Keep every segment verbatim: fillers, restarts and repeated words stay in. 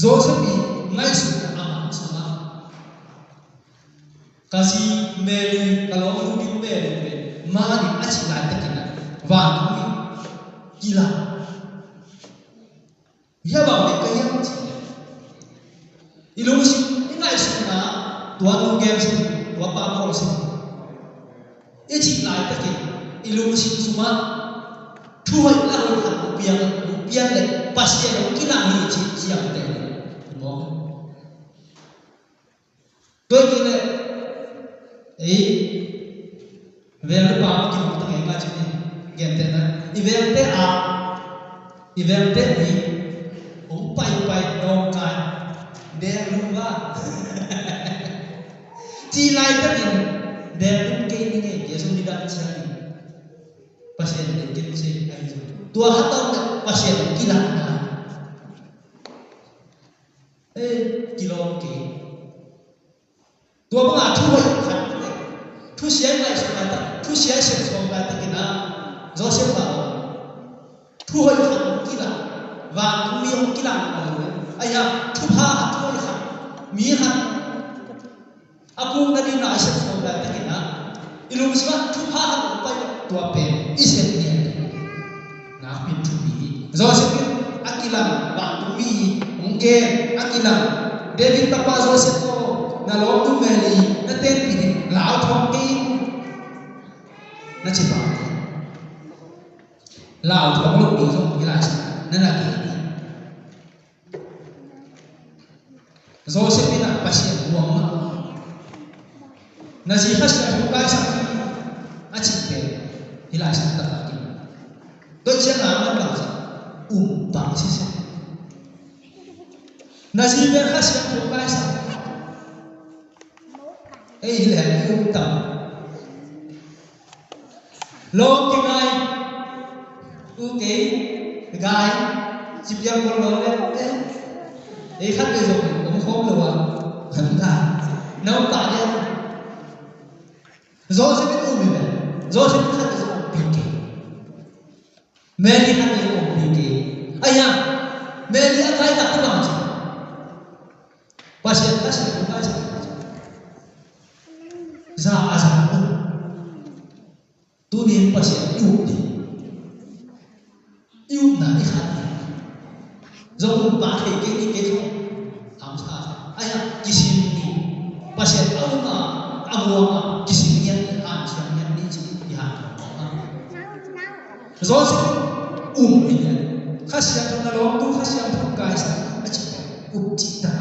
Joseph i ngaihsutna a mang sungah ka zi Mary, ka lawmnu ding Mary pen man in a cih laitakin ah vantung in kilang. Hia bang bek ka hiam cih leh i lungsim, i ngaihsutna tua nu gen sin, tua pa bawl sin. I cih laitakin i lungsim sungah thu hoih la hoih khat hong piang, hong piang leh Pasian hong kilang hi cih ciamteh mawk. Tua hi kei leh ei veng le pa ma kim ta ngei nga cih ni. Gentehna i vengte a, i vengte mi hong paipai dawngkai deng lu va. Cih laitakin deng lu kei ni ngei kei sung ni dan ciang ni. Pasian deng kei sung ahi sung tua hatawh na Pasian kilang na. Ei kilawm kei. Tua banga thu hoih khat, thusia i ngaihsut laitak, thusia i sepsawm laitakin ah Joseph bang thu hoih khat hong kilang, vantung mi hong kilang bang lo. Ahi a thupha khat, thu hoih khat, mi khat a pukna ding a i sepsawm laitakin ah i lungsim ah thupha khat hong pai tua pen i sep ni a. Nakpi thupi hi. Joseph in a kilang, vantung mi hong gen, a kilang. David tapa Joseph aw, na lawmnu Mary na tenpih in lau thawng kei in, na ci pah. Lau thawng lo ding zong hi lai sa, na na kei ding. Joseph in ah Pasian muang mah. Na zi Kha Siangtho kaisak hi a cihte hih lai sang taktak in. Tua ciang a man bang ci, um pah siseh. Na zi pen Kha Siangtho kaisak. Ei hi leh i um tam. Lawm kingai. U kei gai. Ci piang kol lo le. Ei khat vei zong om khawm lo a. Khat gai. Na um pah lian. Joseph in um hi ve. Joseph in khat vei zong ompih kei. Mary khat vei zong ompih kei. Ahi a Mary a gai tak i bang ci. Pasian, Pasian, Pasian. Za a za. Tuni in Pasian i up ding. I upna i khat ding. Zong um pah thei kei ni kei zong. Hamsa. Ahi a kisin ding. Pasian a um a, a muang a, kisin ngiat, hanciam ngiat ni ci i han. Joseph um hi ngiat. Kha Siangtho na lawmnu, Kha Siangtho kaisak a ci. Up cih ta.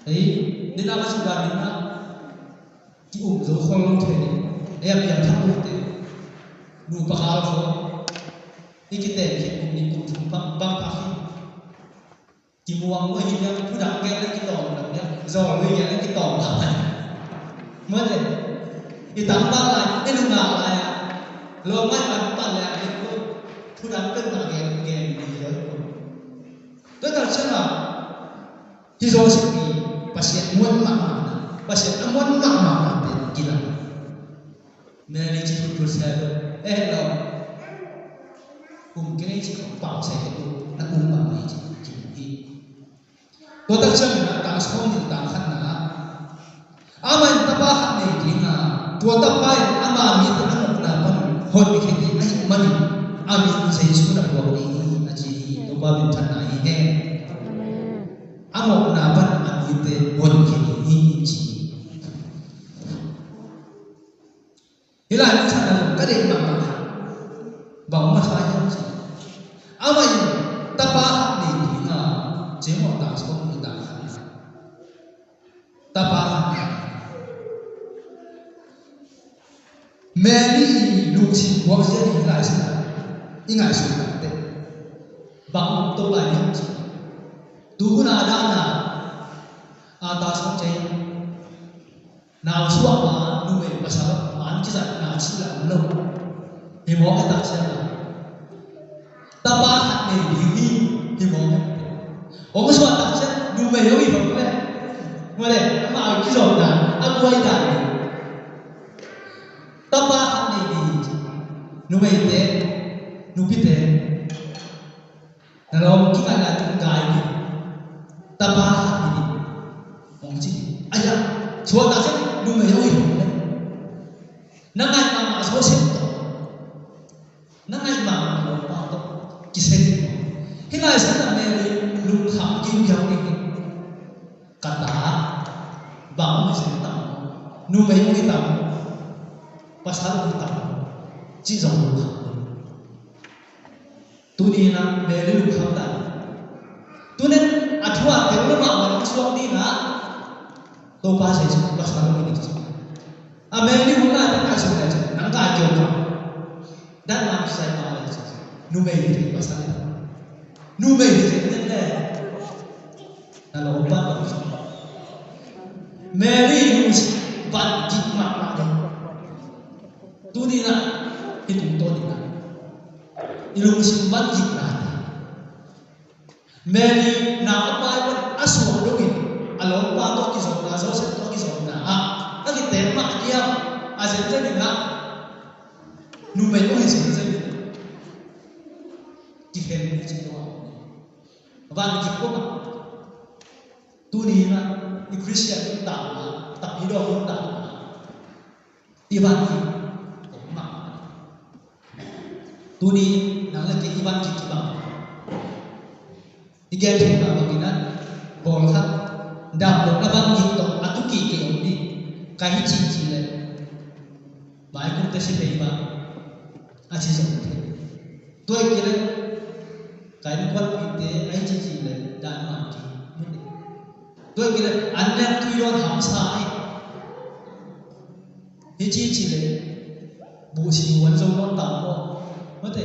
Hei, nina ka sudah nina ki um zo khol lo thei ni. Ei a piang thak lo te. Nu pa khal khol. I ki te ki kum ni kum thum bang bang pa ki. Ki muang lo hi nia, thu dang gen na ki tawm dang nia. Zo lo hi nia na ki tawm dang nia. Mo te. I tang bang lai, i nu ngak lai a. Lo mai pan pan lai a, thu dang gen na gen gen ni lo. Tua tak ciang a, hih Joseph i Pasian muan mahmahna, Pasian a muan mahmahna pen kilang. Mary ci thutthut se lo, eh lo. Um kei ci khong pau se lo, na um mahmah hi ci kilang hi. Tua tak ciangin a tang sawm nih tang khatna ah, amah in tapa khat nei ding a, tua tapa in ama mite a nopna pan honkhia ding ahih manin a min Jesu na phuak ding hi, a ci hi. Topa minthanna hi hen. A nopna pan a mite honkhia ding hi, ci hi. Hih lai mun san a zong ka deih mahmah khat bang masa hiam ci. Amah in tapa khat nei ding a, James tang sawm nih tang khatna. Tapa khat. Mary i lungsim buang zia ding lai sa i ngaihsut tak teh. Bang om to lai hiam ci. Tu hun a dana a ta sawm cei. Nau suak ma numei pasal man kizat na cih lam lo. Hi mawk a tak ciang a. Tapa khat nei ding hi, hi mawk a. Hong suak tak ciang numei hong hi mawk a. Mawk a, amau kizopna a guai dan. Tapa khat nei ding hi. Numeite, nupite. Na lawm kikaih lai teng gai ding, tapa khat hi ding, hong ci ding. Aia, suahtak ciang numei hong hi hong le, na ngaih mahmah Joseph tawh, na ngaih mahmah lawmpa tawh kisel hi. Hih lai sangin Mary lungkham kiukiau ding hi. Ka ta, bang hong hi zen tam, numei hong hi tam, pasal hong hi tam, ci zong lungkham. Tuni-in ah Mary lungkham ta. Tuni-in a thu a tel lo mahmah hong suak ding ah, Topa Jesuh pasal hong hi ding ci. A Mary hong lai teng ngaihsun leh cin, nang kai kio ka. Dan man kisai ma leh cin, numei hi ding pasal hi. Numei hi ding nen leh. Na lawm pan lo. Mary lungsim van gik mahmah ding. Tuni-in ah, hih tungtawn in ah, i lungsim van gik lai. Mary na a pai pan a suak dongin, a lawmpa tawh kizopna, Joseph tawh kizopna ah, a kitel mah diam, a zenzen in ah, numei hong hi zenzen in ah, kikhen ni ci tua. Van gik ko mah. Tuni-in ah, i Khristian nuntakna, tapi dawh nuntakna, i van gik om mah. Tuni nang le kei i van gik kibang. I gen theih mah bangin ah, bawl khat, dam lo na van gik tawh a tu kik kei om ding. Ka hi cih cih leh, mai kung te si thei mah, a ci zong thei. Tua hi kei leh, ka innkuanpihte a hi cih cih leh, dan mah ki mu ding. Tua hi kei leh, an nek tui dawn hamsa hi. Hi ci ci le, buh si huan zo nawn ta maw? Mate,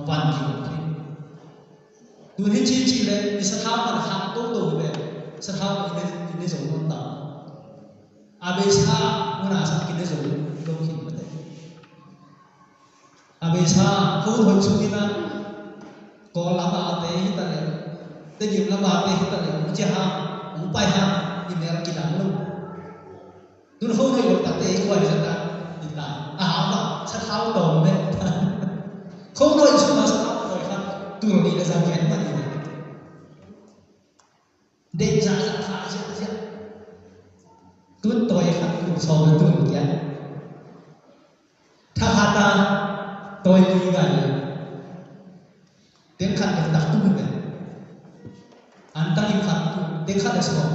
van ki om thei. Tun hi ci ci le, i sathau man khat toto le, sathau man i ne, i ne zo nawn ta maw? A beisa, una sa ki ne zo lo khin mate. A beisa, kho hoih sung in ah, Kawl lam a te hi ta le, Tedim lam a te hi ta le, hong cia hang, hong pai hang, i mel kidang lo. Tun kho hoih lo ta te, i kuai zat a, i ta. A hau a, sathau tawm le. Kho hoih sung a sathau tawm kha, tul nih le za ngen mah ni. Deih zahzah, thah ziahziah. Tun tawi khat kum sawm le tul kia. Thakhat a tawi li ngai le. Teng khat le tak tul le. Antang in khat tul, teng khat le sawm.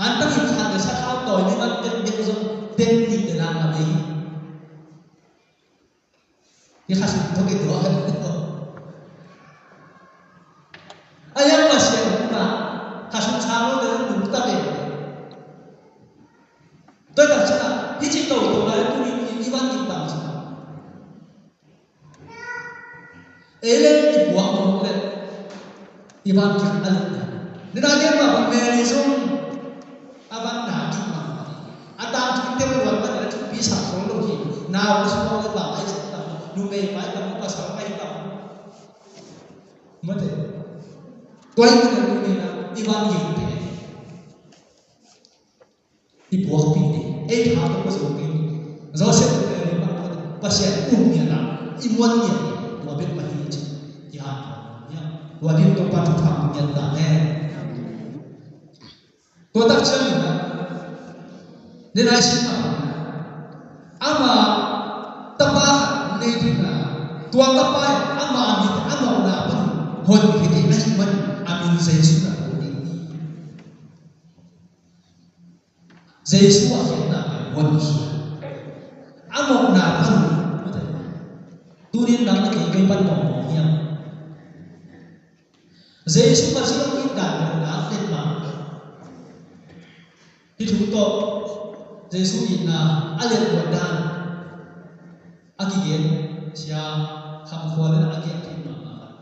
Antang in khat le sathau tawi li ngai, teng, teng zong, teng nih le lang a bei. Hi kha sung thok i tuak. A yang Pasian nungta, kha sung sang lo te nungta ve. Tua tak ciang a, hi ci to to lai tuni i van gik bang ci. Ei le i buak mawk le. I van gik a lut le. Nidang gen mah bang Mary zong a van na gik mah. A tangthu tel luat mah a thupi sak khol lo hi. Nau a suak le bang a i sak tam. Numei pai tam, pasal pai tam. Mate. Tua hi kei le tuni-in ah i van gik te. I puakpih ding, ei tha tawh ka zo ding. Joseph le Mary mah tawh Pasian um ngiat a, i muan ngiat, tua bek mah hi ci, i hanthawn ngiat. Tua ding Topa thupha ngiat ta hen. Tua tak ciangin ah, ni nai sin mah bangin ah, ama tapa khat nei ding a, tua tapa in ama mit a mawhna pan hon hi ding ahih manin a min Jesu na ko ding hi. Jesu a khiatna pen hon hi. A mawhna pan. Tunin nang le kei kei pan mawh mawh hiam? Jesu Khazih hong it dan pen nak let mah. Hih thu tawh Jesu itna a let luat dan a kigen Sia Kham Khual in a gen khin mahmah.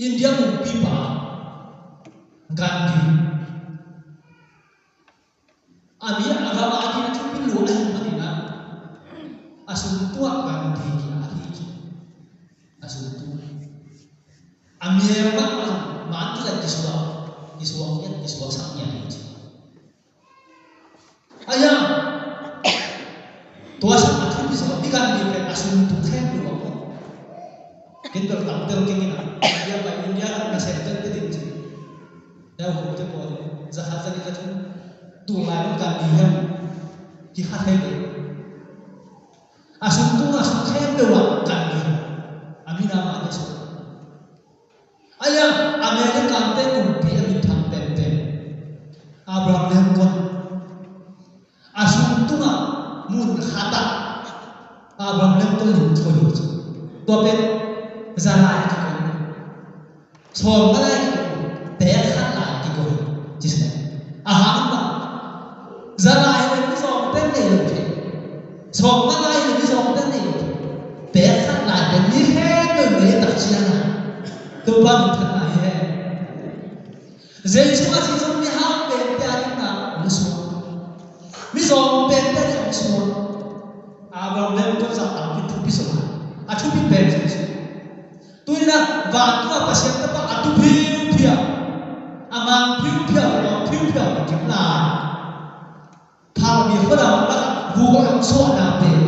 India mumpipa Gandhi. A mi a gam a ding a thupil lua ahih manin ah, a sum tuah Gandhi kina ahi ci. A sum tuah. A mi a gam a man kizat kisuak, kisuak ngiat, kisuak sak ngiat ahi ci. Aia, tua sang a thupi zaw, i Gandhi pen a sum tuk khempeuh Ken bel tam tel keng in a, India pai, India na sem tel tel in ci. Tua hun te pawl in za khat za nih za thum, tul lai dong kan ding hiam? Hi kha thei lo. A sung tung a sung khempeuh ah kan ding hiam? A min a mah ding sung. Ahi a, America te kumpi a minthang penpen Abraham Lincoln. A sung tungah mun khatah Abraham Lincoln in thoi hi ci. Tua pen za lai a kikoih, sawm nga lai a kikoih, pek khat lai a kikoih ci. A hang bang, za lai in mizawng pen nei lo thei, sawm nga lai in mizawng pen nei lo thei, pek khat lai pen mi khempeuh nei tak ciangin Topa minthanna hi hen. Jesu a Jesu mihau pente a dingin hong suak. Mizawng pente a dingin hong suak. Abraham Lincoln zah tampi thupi suak a, a thupi pen Jesu. Tuni-in a vantung a Pasian Tapa a tu phiuphia, a mang phiuphia, a lawm phiuphia, a kim lai. Phalbi khuadam lakah vuk a hong suahna pen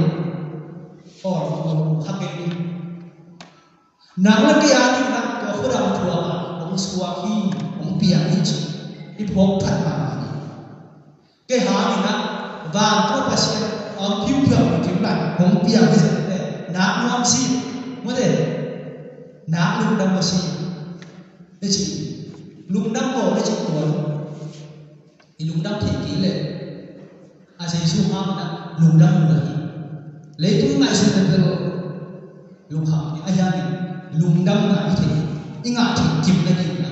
aw, kha kei ni. Nang le kei a dingin tua khuadam thuak a hong suak hi, hong piang hi ci. I phawk phat mahmah hi. Kei hangin a vantung Pasian a hong phiuphia, hong kim lai, hong piang hi ci. Nak nuam si, mawte, nak lungdam maw si, na ci. Lungdam maw na ci tuan. I lungdam thei kei leh a Jesu hangin a lungdam lua hi. Leitung ngaihsun pen bel lungkham hi, ahi hangin lungdamna i thei, i ngah thei kim na ding a,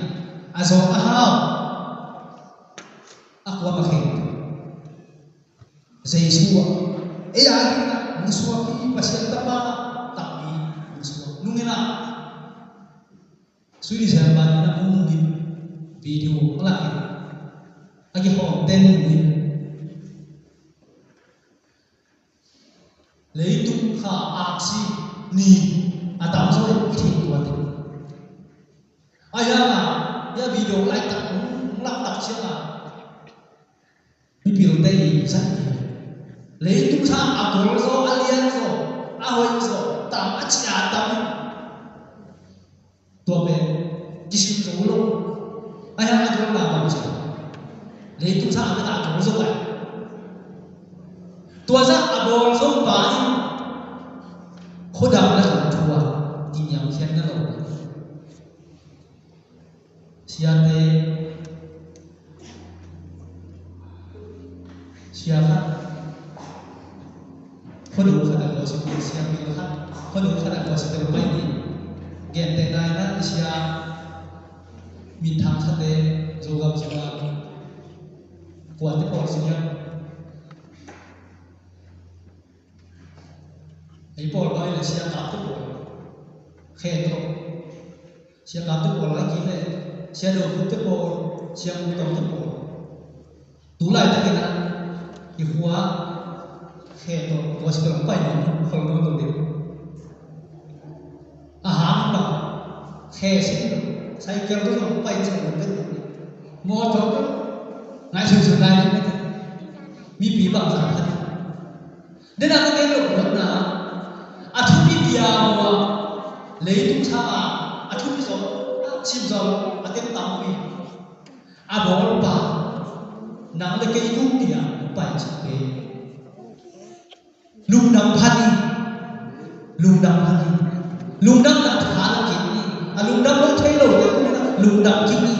a zawng a hau, a kuamah khen Jesu a, ei a dingin a hong suak hi, Pasian Tapa takpi hong suak. Nungin a Sui December ni-in a hong mu in, video hong lak in, a kihawmte mu in, leitung kha aksi ni a tamzaw in i theih tuan in. A hiang a, hia video laitak hong lak tak ciang a, mipilte i zat hi. Leitung sang a gol zaw, a lian zaw, a hoih zaw, tam a ci a tam. Tua pen kisim zo lo. A hiang a gol na bang ci. Leitung sang a gol zaw ai. Tua zah a gol zaw pa in khuadam na zong thu a kiniamkhiatna lo. Siate, sia khat, khuanu khat a gospel, sia pil khat, khuanu khat a gospel pai ni. Gentehna in a sia minthang khatte Zogam sungah kuate pawl si hiam? Ei pawl bang le sia kapte pawl, khe tawh. Sia kapte pawl lai kik le, sia do kutte pawl, sia muk tawhte pawl. Tu laitakin a i khua khe tawh gospel pai ni, khol lo lo ding. A hang bang, khe sin lo, cycle tawh zong pai cih lo ding. Mawtaw tawh ngaihsun sun lai ding. Mipi bang zang khat. Dena ka gen lo buatna, a thupi piang ua, leitung sang a, a thupi zaw, a sim zaw, a tem tampi. A bawlpa, nang le kei tung piang pai cih pe. Lungdam pha ni, lungdam pha ni. Lungdamna thu la kik ni. A lungdam lo thei lo te tung na lungdam kik ni.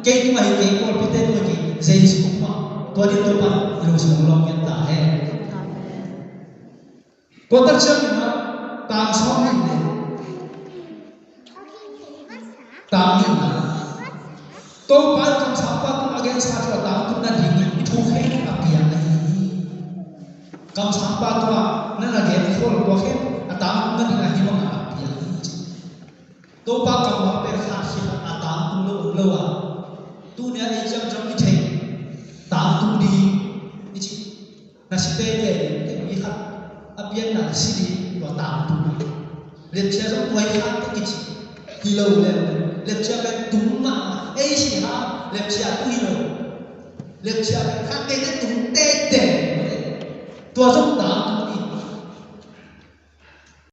Kei tung ahi kei pawlpite tung ahi kei Jesu tung mah. Tua din tua pan i lungsim lawng pian ta hen. Tua tak ciangin a tang sawm nih le tang nihna. Topa in kamsangpa tungah a gensa thu a tangtun nadingin i thu khempeuh a piang ahi hi. Kamsangpa tungah na na gen khol tua khempeuh a tangtun nadingin ahi bangin a piang hi. Topa kammal pen khat khit a tangtung lo om lo a, tuni a ei ciamciam i theih tangtung ding i cih. Na si teitei ding, mi khat a pianna si ding tua tangtung. Lepchia zong tua i khat te kici hi lo lem. Lepchia pen tung mahmah, ei si ha, lepchia tung hi lo. Lepchia pen khat teitei tung teitei. Tua zong tangtung